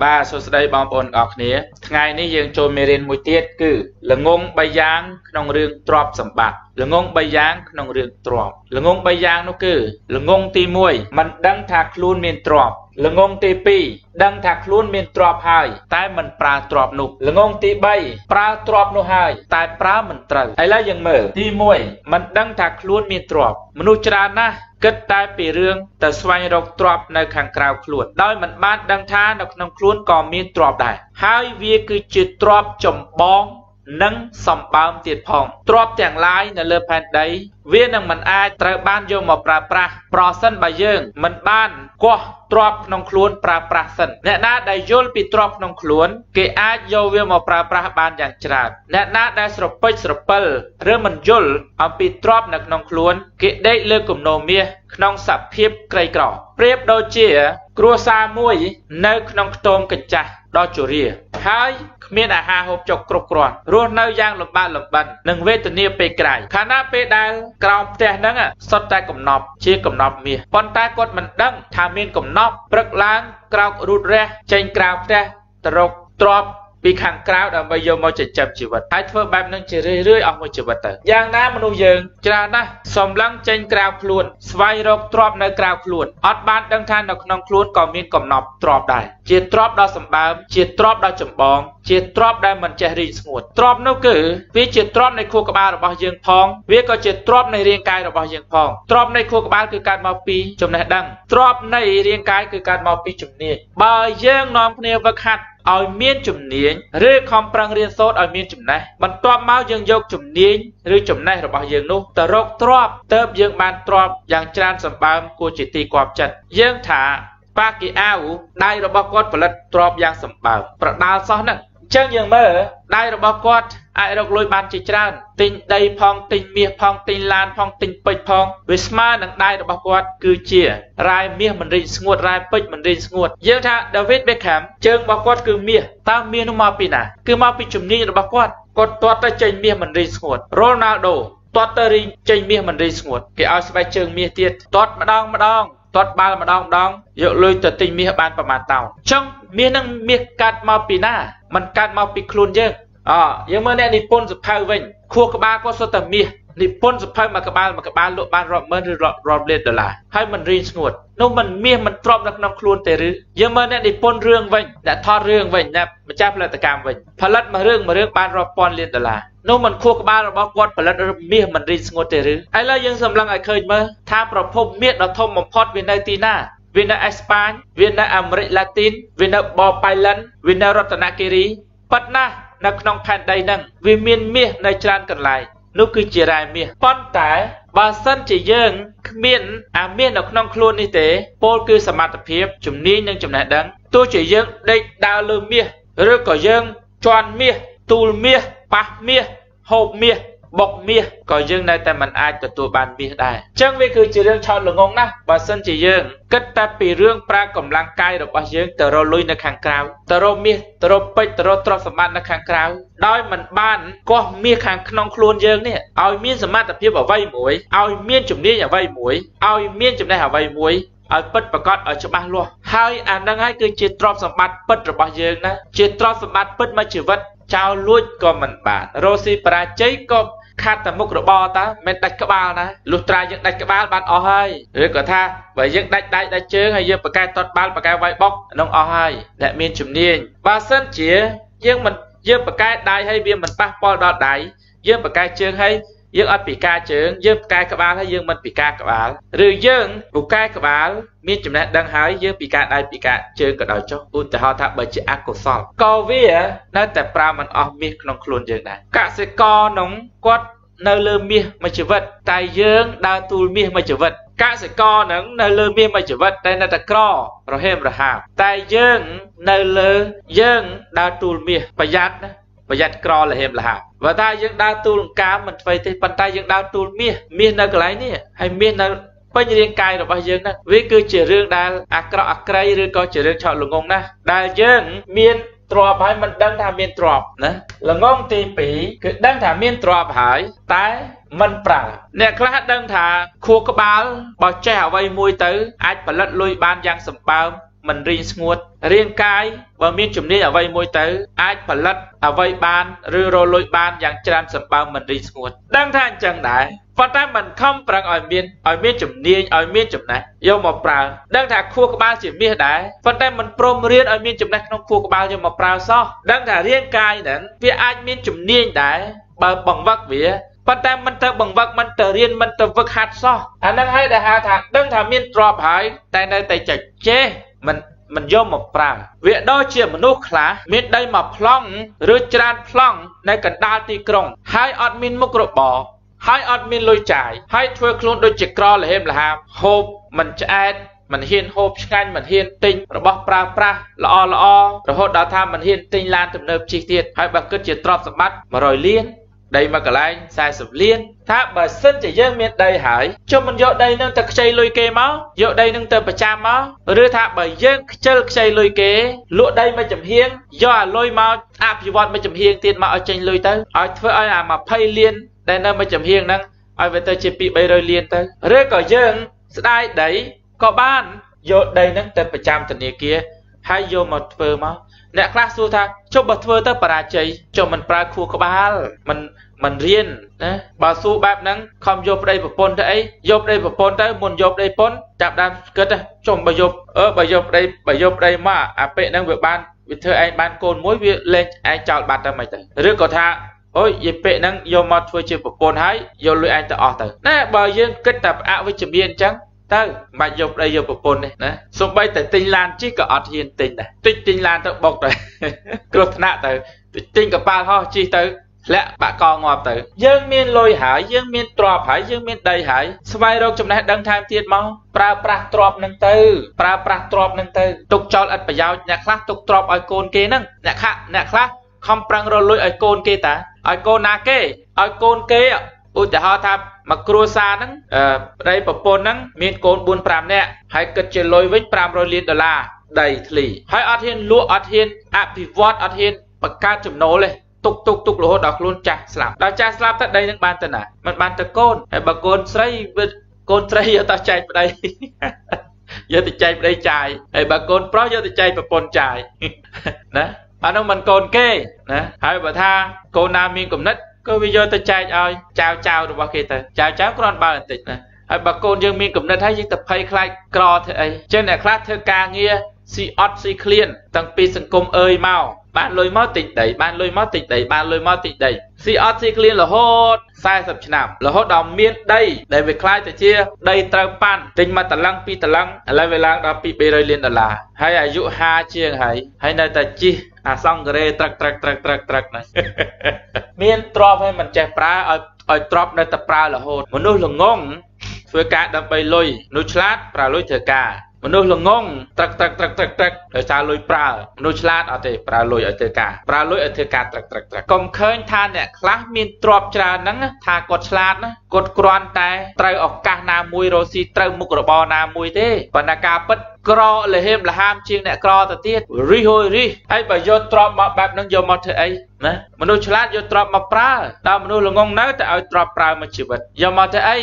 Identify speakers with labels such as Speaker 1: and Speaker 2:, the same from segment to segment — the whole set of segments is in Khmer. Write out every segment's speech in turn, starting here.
Speaker 1: បាទសួស្តីបងប្អូនទាំងអស់គ្នាថ្ងៃនេះយើងចូលមេរៀនមួយទៀតគឺល្ងង3យ៉ាងក្នុងរឿងទ្រព្យសម្បត្តិល្ងង3យ៉ាងក្នុងរឿងទ្រព្យល្ងង3យ៉ាងនោះគឺល្ងងទី1មិនដឹងថាខ្លួនមានទ្រព្យល្ងងទី2ដឹងថាខ្លួនមានទ្រព្យហើយតែមិនប្រើទ្រព្យនោះល្ងងទី3ប្រើទ្រព្យនោះហើយតែប្រើមិនត្រូវឥឡូវយើងមើលទី1មិនដឹងថាខ្លួនមានទ្រព្យមនុស្សច្រើនណាស់គិតតែពីរឿងទៅស្វែងរកទ្រព្យនៅខាងក្រៅខ្លួនដោយមិនបានដឹងថានៅក្នុងខ្លួនក៏មានទ្រព្យដែរហើយវាគឺជាទ្រព្យចម្បងនិងសម្បើមទៀតផងទ្រព្យទាំងឡាយនៅលើផែនដីវានឹងមិនអាចត្រូវបានយកមកប្រើប្រាស់ប្រសិនបើយើងមិនបានគាស់ទ្រព្យក្នុងខ្លួនប្រើប្រាស់សិនអ្នកណាដែលយល់ពីទ្រព្យក្នុងខ្លួនគេអាចយកវាមកប្រើប្រាស់បានយ៉ាងច្រើនអ្នកណាដែលស្រពេចស្រពិលឬមិនយល់អំពីទ្រព្យនៅក្នុងខ្លួនគេដេកលើគំនរមាសក្នុងសភាពក្រីក្រប្រៀបដូចជាគ្រួសារមួយនៅក្នុងខ្ទមកញ្ចាស់ដ៏ជរាហើយគ្មានអាហារហូបចុកគ្រប់គ្រាន់រស់នៅយ៉ាងលំបាកលំបិននិងវេទនាពេលក្រៃខណៈពេលដែលក្រោមផ្ទះហ្នឹងសុទ្ធតែកំណប់ជាកំណប់មាសប៉ុន្តែគាត់មិនដឹងថាមានកំណប់ព្រឹកឡើងក្រោករូតរះចេញក្រៅផ្ទះទៅរកទ្រព្យពីខាងក្រៅដើម្បីយកមកចិញ្ចឹមជីវិតហើយធ្វើបែបហ្នឹងជារឿយៗអស់មួយជីវិតទៅយ៉ាងណាមនុស្សយើងច្រើនណាស់សម្លឹងចេញក្រៅខ្លួនស្វែងរកទ្រព្យនៅក្រៅខ្លួនអត់បានដឹងថានៅក្នុងខ្លួនក៏មានកំណប់ទ្រព្យដែរជាទ្រព្យដ៏សម្បើមជាទ្រព្យដ៏ចម្បងជាទ្រព្យដែលមិនចេះរីងស្ងួតទ្រព្យនោះគឺវាជាទ្រព្យនៃខួរក្បាលរបស់យើងផងវាក៏ជាទ្រព្យនៃរាងកាយរបស់យើងផងទ្រព្យនៃខួរក្បាលគឺកើតមកពីចំណេះដឹងទ្រព្យនៃរាងកាយគឺកើតមកពីជំនាញបើយើងនាំគ្នាវឹកហាត់ឲ្យមានជំនាញឬខំប្រឹងរៀនសូត្រឲ្យមានចំណេះបន្ទាប់មកយើងយកជំនាញឬចំណេះរបស់យើងនោះទៅរកទ្រព្យទៅយើងបានទ្រព្យយ៉ាងច្រើនសម្បើមគួរជាទីគាប់ចិត្តយើងថាប៉ាគីអាវដៃរបស់គាត់ផលិតទ្រព្យយ៉ាងសម្បើមប្រដាល់សោះហ្នឹងអញ្ចឹងយើងមើលដៃរបស់គាត់អាចរកលុយបានជាច្រើនទិញដីផងទិញមាសផងទិញឡានផងទិញពេជ្រផងវាស្មើនឹងដៃរបស់គាត់គឺជារ៉ែមាសមិនរីងស្ងួតរ៉ែពេជ្រមិនរីងស្ងួតយើងថា David Beckham ជើងរបស់គាត់គឺមាសតើមាសនោះមកពីណាគឺមកពីជំនាញរបស់គាត់គាត់ទាត់ទៅចេញមាសមិនរីងស្ងួត Ronaldo ទាត់ទៅរីងចេញមាសមិនរីងស្ងួតគេឲ្យស្បែកជើងមាសទៀតទាត់ម្ដងម្ដងទាត់បាល់ម្ដងម្ដងយកលុយទៅទិញមាសបានប្រមាណតោនអញ្ចឹងមាសនឹងមាសកាត់មកពីណាมันកាត់មកពីខ្លួនយើងយើងមើលអ្នកនិពន្ធសភៅវិញខួរក្បាលគាត់សុទ្ធតែមាសនិពន្ធសភៅមួយក្បាលមួយក្បាលលក់បានរាប់ម៉ឺនឬរាប់លានដុល្លារហើយមិនរីងស្ងួតនោះមិនមាសមិនទ្រព្យនៅក្នុងខ្លួនទេឬយើងមើលអ្នកនិពន្ធរឿងវិញអ្នកថតរឿងវិញអ្នកម្ចាស់ផលិតកម្មវិញផលិតមួយរឿងមួយរឿងបានរាប់ពាន់លានដុល្លារនោះមិនខួរក្បាលរបស់គាត់ផលិតមាសមិនរីងស្ងួតទេឬឥឡូវយើងសម្លឹងឲ្យឃើញមើលថាប្រភពមាសដ៏ធំបំផុតវានៅទីណាវានៅអេស្ប៉ាញវានៅអាមេរិកឡាទីនវានៅបប៉ៃលិនវានៅរតនគិរីប៉ុន្តែនៅក្នុងផែនដីហ្នឹងវាមានមាសនៅច្រើនកន្លែងនោះគឺជារ៉ែមាសប៉ុន្តែបើសិនជាយើងគ្មានអាមាសនៅក្នុងខ្លួននេះទេពោលគឺសមត្ថភាពជំនាញនិងចំណេះដឹងទោះជាយើងដេកដើរលើមាសឬក៏យើងជន់មាសទូលមាសប៉ះមាសហូបមាសបុកមាសក៏យើងនៅតែមិនអាចទទួលបានមាសដែរអញ្ចឹងវាគឺជារឿងឆោតល្ងងណាស់បើសិនជាយើងគិតតែពីរឿងប្រើកម្លាំងកាយរបស់យើងទៅរកលុយនៅខាងក្រៅទៅរកមាសទៅរកពេជ្រទៅរកទ្រព្យសម្បត្តិនៅខាងក្រៅដោយមិនបានគាស់មាសខាងក្នុងខ្លួនយើងនេះឲ្យមានសមត្ថភាពអ្វីមួយឲ្យមានជំនាញអ្វីមួយឲ្យមានចំណេះអ្វីមួយឲ្យពិតប្រាកដឲ្យច្បាស់លាស់ហើយអានឹងហើយគឺជាទ្រព្យសម្បត្តិពិតរបស់យើងណាជាទ្រព្យសម្បត្តិពិតមួយជីវិតចោលលួចក៏មិនបានរកស៊ីបរាជ័យក៏ខាត់តែមុខរបរតាមិនដាច់ក្បាលណាលុះត្រាយើងដាច់ក្បាលបានអស់ហើយឬក៏ថាបើយើងដាច់ដៃដាច់ជើងហើយយើងប្រកែទាត់បាល់ប្រកែវាយបុកនឹងអស់ហើយអ្នកមានជំនាញបើសិនជាយើងមិនយើងប្រកែដៃហើយវាមិនប៉ះពាល់ដល់ដៃយើងប្រកែជើងហើយយើងអត់ពិការជើងយើងប្រកែក្បាលហើយយើងមិនពិការក្បាលឬយើងពូកែក្បាលមានចំណេះដឹងហើយយើងពិការដៃពិការជើងក៏ដោយចុះឧទាហរណ៍ថាបើជាអកុសលក៏វានៅតែប្រើមិនអស់មាសក្នុងខ្លួនយើងដែរកសិករនោះគាត់នៅលើមាសមួយជីវិតតែយើងដើរទូលមាសមួយជីវិតកសិករនឹងនៅលើមាសមួយជីវិតតែនៅតែក្ររហេមរហាបតែយើងនៅលើយើងដើរទូលមាសប្រយ័ត្នណាប្រយ័ត្នក្រលហេមលហាបើថាយើងដើរទូលអង្កាមមិនធ្វើទេប៉ុន្តែយើងដើរទូលមាសមាសនៅកន្លែងនេះហើយមាសនៅពេញរាងកាយរបស់យើងហ្នឹងវាគឺជារឿងដែលអាក្រក់អាក្រីឬក៏ជារឿងឆោតល្ងងណាស់ដែលយើងមានទ្រព្យហើយមិនដឹងថាមានទ្រព្យណាល្ងងទី2គឺដឹងថាមានទ្រព្យហើយតែមិនប្រើអ្នកខ្លះដឹងថាខួរក្បាលបើចេះអ្វីមួយទៅអាចផលិតលុយបានយ៉ាងសម្បើម មិនរីងស្ងួតរាងកាយបើមានជំនាញអ្វីមួយទៅអាចផលិតអ្វីបានឬរកលុយបានយ៉ាងច្រើនសម្បើមមិនរីងស្ងួតដឹងថាអញ្ចឹងដែរប៉ុន្តែមិនខំប្រឹងឲ្យមានជំនាញឲ្យមានចំណេះយកមកប្រើដឹងថាខួរក្បាលជាមាសដែរប៉ុន្តែមិនព្រមរៀនឲ្យមានចំណេះក្នុងខួរក្បាលយកមកប្រើសោះដឹងថារាងកាយហ្នឹងវាអាចមានជំនាញដែរបើបង្វឹកវាប៉ុន្តែមិនទៅបង្វឹកមិនទៅរៀនមិនទៅវឹកហាត់សោះអាហ្នឹងហើយដែលហៅថាដឹងថាមានទ្រព្យហើយតែនៅតែចចេះមិនយកមកប្រើវាដូចជាមនុស្សខ្លះមានដីមកប្លង់ឬច្រើនប្លង់នៅកណ្ដាលទីក្រុងហើយអត់មានមុខរបរហើយអត់មានលុយចាយហើយធ្វើខ្លួនដូចជាក្រលហេមលហាមហូបមិនឆ្អែតមិនហ៊ានហូបឆ្ងាញ់មិនហ៊ានទិញរបស់ប្រើប្រាស់ល្អល្អរហូតដល់ថាមិនហ៊ានទិញឡានទំនើបជិះទៀតហើយបើគិតជាទ្រព្យសម្បត្តិ100លានដីមួយកន្លែង40លានថាបើសិនជាយើងមានដីហើយចុះមិនយកដីនឹងទៅខ្ចីលុយគេមកយកដីនឹងទៅប្រចាំមកឬថាបើយើងខ្ជិលខ្ចីលុយគេលក់ដីមួយចំហៀងយកអាលុយមកអភិវឌ្ឍមួយចំហៀងទៀតមកឲ្យចេញលុយទៅឲ្យធ្វើឲ្យអា20លានដែលនៅមួយចំហៀងហ្នឹងឲ្យវាទៅជា200-300លានទៅឬក៏យើងស្ដាយដីក៏បានយកដីហ្នឹងទៅប្រចាំធនាគារហើយយកមកធ្វើមកអ្នកខ្លះសួរថាចុះបើធ្វើទៅបរាជ័យចុះមិនប្រើខួរក្បាលមិនរៀនណាបើសួរបែបហ្នឹងខំយកប្តីប្រពន្ធទៅអីយកប្តីប្រពន្ធទៅមុនយកប្តីប្រពន្ធចាប់ដើមគិតចុះបើយកបើយកប្តីមកអាពាក្យហ្នឹងវាបានវាធ្វើឯងបានកូនមួយវាលែងឯងចោលបាត់ទៅមិនទៅឬក៏ថាអូយយាយពាក្យហ្នឹងយកមកធ្វើជាប្រពន្ធហើយយកលុយឯងទៅអស់ទៅណាបើយើងគិតតែអវិជ្ជមានអញ្ចឹងទៅមិនបាច់យកប្តីយកប្រពន្ធទេណាសូម្បីតែទិញឡានជិះក៏អត់ហ៊ានទិញដែរតិចទិញឡានទៅបុកទៅគ្រោះថ្នាក់ទៅទិញកប៉ាល់ហោះជិះទៅធ្លាក់បាក់កងាប់ទៅយើងមានលុយហើយយើងមានទ្រព្យហើយយើងមានដីហើយស្វែងរកចំណេះដឹងថែមទៀតមកប្រើប្រាស់ទ្រព្យនឹងទៅប្រើប្រាស់ទ្រព្យនឹងទៅទុកចោលឥតប្រយោជន៍អ្នកខ្លះទុកទ្រព្យឲ្យកូនគេហ្នឹងអ្នកខ្លះខំប្រឹងរកលុយឲ្យកូនគេតាឲ្យកូនណាគេឲ្យកូនគេឧទាហរណ៍ថាមកគ្រួសារហ្នឹងប្តីប្រពន្ធហ្នឹងមានកូន4-5នាក់ហើយគិតជាលុយវិញ500លានដុល្លារដីធ្លីហើយអត់ហ៊ានលក់អត់ហ៊ានអភិវឌ្ឍអត់ហ៊ានបង្កើតចំណូលទេទុករហូតដល់ខ្លួនចាស់ស្លាប់ដល់ចាស់ស្លាប់ទៅដីនឹងបានទៅណាមិនបានទៅកូនហើយបើកូនស្រីយកទៅចែកប្តីយកទៅចែកប្តីចាយហើយបើកូនប្រុសយកទៅចែកប្រពន្ធចាយណាអានោះមិនកូនគេណាហើយបើថាកូនណាមានគំនិតក៏វាយកទៅចែកឲ្យចៅរបស់គេទៅចៅគ្រាន់បើបន្តិចណាហើយបើកូនយើងមានគំនិតហើយយើងទៅភ័យខ្លាចក្រធ្វើអីចឹងអ្នកខ្លះធ្វើការងារស៊ីអត់ស៊ីឃ្លានតាំងពីសង្គមអើយមកបានលុយមកទិញដីបានលុយមកទិញដីបានលុយមកទិញដីស៊ីអត់ស៊ីឃ្លានរហូត40ឆ្នាំរហូតដល់មានដីដែលវាក្លាយទៅជាដីត្រូវប៉ាន់ទិញមកតឡឹងពីរតឡឹងឥឡូវវាឡើងដល់200-300លានដុល្លារហើយអាយុ50ជាងហើយនៅតែជិះអាសង្ការេត្រឹកត្រឹកត្រឹកត្រឹកត្រឹកណាមានទ្រព្យហើយមិនចេះប្រើឲ្យទ្រព្យនៅតែប្រើរហូតមនុស្សល្ងងធ្វើការដើម្បីលុយមនុស្សឆ្លាតប្រើលុយធ្វើការមនុស្សល្ងងត្រឹកត្រឹកត្រឹកត្រឹកត្រឹកដោយសារលុយប្រើមនុស្សឆ្លាតអត់ទេប្រើលុយឲ្យធ្វើការប្រើលុយឲ្យធ្វើការត្រឹកត្រឹកត្រឹកកុំឃើញថាអ្នកខ្លះមានទ្រព្យច្រើនហ្នឹងថាគាត់ឆ្លាតណាគាត់គ្រាន់តែត្រូវឱកាសណាមួយរកស៊ីត្រូវមុខរបរណាមួយទេប៉ុន្តែការពិតក្រលហេមលហាមជាងអ្នកក្រទៅទៀតរិះហួយរិះហើយបើយកទ្រព្យមកបែបហ្នឹងយកមកធ្វើអីណាមនុស្សឆ្លាតយកទ្រព្យមកប្រើដល់មនុស្សល្ងងនៅតែឲ្យទ្រព្យប្រើមួយជីវិតយកមកធ្វើអី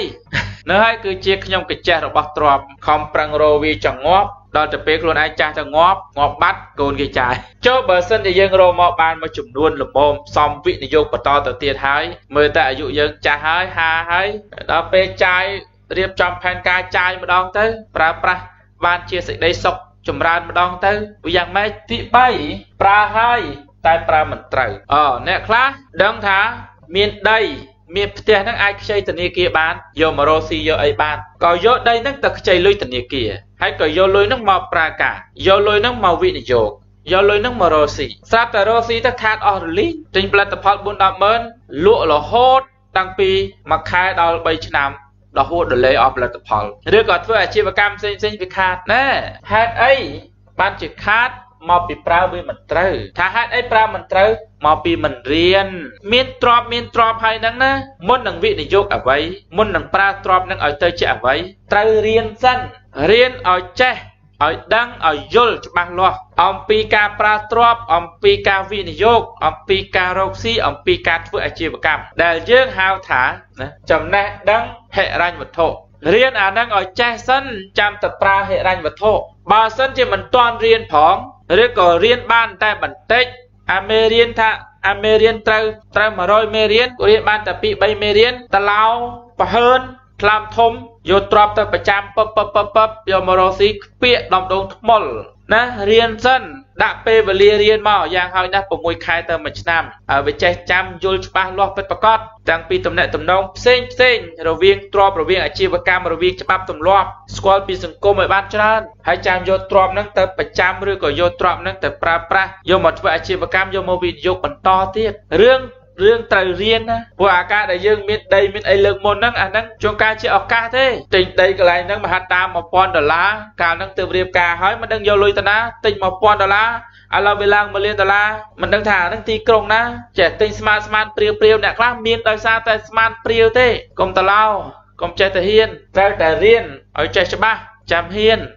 Speaker 1: នៅហើយគឺជាខ្ញុំកញ្ចេះរបស់ទ្រព្យខំប្រឹងរវាចងាប់ដល់ទៅពេលខ្លួនឯងចាស់ទៅងាប់បាត់កូនគេចាយចុះបើសិនជាយើងរកមកបានមួយចំនួនល្មមសំវិនិយោគបន្តទៅទៀតហើយមើលតែអាយុយើងចាស់ហើយហាហើយដល់ពេលចាយរៀបចំផែនការចាយម្ដងទៅប្រើប្រាស់បានជាសេចក្តីសុខចម្រើនម្ដងទៅវាយ៉ាងម៉េចទី3ប្រើហើយតែប្រើមិនត្រូវអ្នកខ្លះដឹងថាមានដីមានផ្ទះហ្នឹងអាចខ្ចីធនាគារបានយកមករកស៊ីយកអីបានក៏យកដីហ្នឹងទៅខ្ចីលុយធនាគារហើយក៏យកលុយហ្នឹងមកប្រើការយកលុយហ្នឹងមកវិនិយោគយកលុយហ្នឹងមករកស៊ីស្រាប់តែរកស៊ីទៅខាតអស់រលីងទិញផលិតផល4-10ម៉ឺនលក់រហូតតាំងពីមួយខែដល់3ឆ្នាំដល់ហួសដលេអស់ផលិតផលឬក៏ធ្វើអាជីវកម្មផ្សេងៗវាខាតណែហេតុអីបានជាខាតមកពីប្រើវាមិនត្រូវថាហេតុអីប្រើមិនត្រូវមកពីមិនរៀនមានទ្រព្យមានទ្រព្យហើយហ្នឹងណាមុននឹងវិនិយោគអ្វីមុននឹងប្រើទ្រព្យនឹងឲ្យទៅជាអ្វីត្រូវរៀនសិនរៀនឲ្យចេះឲ្យដឹងឲ្យយល់ច្បាស់លាស់អំពីការប្រើទ្រព្យអំពីការវិនិយោគអំពីការរកស៊ីអំពីការធ្វើអាជីវកម្មដែលយើងហៅថាណាចំណេះដឹងហិរញ្ញវត្ថុរៀនអាហ្នឹងឲ្យចេះសិនចាំទៅប្រើហិរញ្ញវត្ថុ បើសិនជាមិនទាន់រៀនផងឬក៏រៀនបានតែបន្តិចអាមេរៀនថាអាមេរៀនត្រូវ100មេរៀនរៀនបានតែ2 3មេរៀនតឡោប្រហើនថ្លើមធំយកទ្របទៅប្រចាំពឹបពឹបពឹបពឹបយកមករកស៊ីខ្ពៀកដំដងថ្មុលណារៀនសិនដាក់ពេលវេលារៀនមកយ៉ាងហោចណាស់6ខែទៅ1ឆ្នាំហើយវាចេះចាំយល់ច្បាស់លាស់ពិតប្រាកដតាំងពីទំនាក់ទំនងផ្សេងផ្សេងរវាងទ្រព្យរវាងអាជីវកម្មរវាងច្បាប់ទម្លាប់ស្គាល់ពីសង្គមឲ្យបានច្រើនហើយចាំយកទ្រព្យហ្នឹងទៅប្រចាំឬក៏យកទ្រព្យហ្នឹងទៅប្រើប្រាស់យកមកធ្វើអាជីវកម្មយកមកវិនិយោគបន្តទៀតរឿងត្រូវរៀនណាព្រោះអាការដែលយើងមានដីមានអីលើកមុនហ្នឹងអាហ្នឹងជួនកាលជាឱកាសទេទិញដីកន្លែងហ្នឹងមហត្តា1000ដុល្លារកាលហ្នឹងទើបរៀបការហើយមិនដឹងយកលុយទៅណាទិញ1000ដុល្លារឥឡូវវាឡើង1លានដុល្លារមិនដឹងថាអាហ្នឹងទីក្រុងណាចេះទិញស្មានស្មានព្រាវព្រាវអ្នកខ្លះមានដោយសារតែស្មានព្រាវទេកុំតឡោកុំចេះតែហ៊ានត្រូវតែរៀនឲ្យចេះច្បាស់ចាំហ៊ាន។